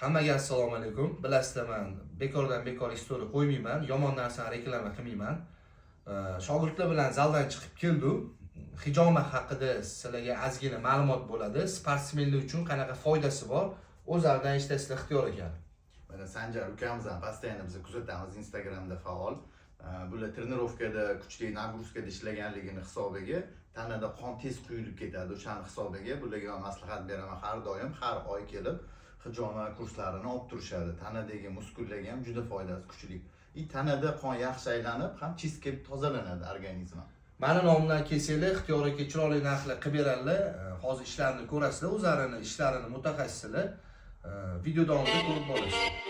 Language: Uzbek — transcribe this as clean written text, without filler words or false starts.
Hammaga assalomu alaykum. Bilasizlar, man bekordan bekor история qo'ymayman, yomon narsani reklama qilmayman. Shogirdlar bilan zaldan chiqib keldik. Hijoma haqida sizlarga ozgina ma'lumot bo'ladi. Sportsmenlar uchun qanaqa foydasi bor? O'zlaridan eshitasizlar, Ixtiyor ekan. Mana Sanjar ukamiz ham постоянно bizni kuzatamiz, Instagramda faol. Bular тренировка da kuchli нагрузка da ishlaganligini hisobiga tanada qon tez quyilib ketadi. O'shani hisobiga bularga man maslahat beraman, har doim, har oy kelib hijoma kurslarini olib turishadi. Tanadagi muskullarga ham juda foydasi kuchli. И tanada qon yaxshi aylanib, ham чистка tozalanadi organizm. Mani nomimdan kelsanglar, Ixtiyor aka chiroyli narxlar qilib beradilar. Hozir ishlarini ko'rasizlar, o'zlarini ishlarini mutaxassislar. Video davomida ko'rib borasiz.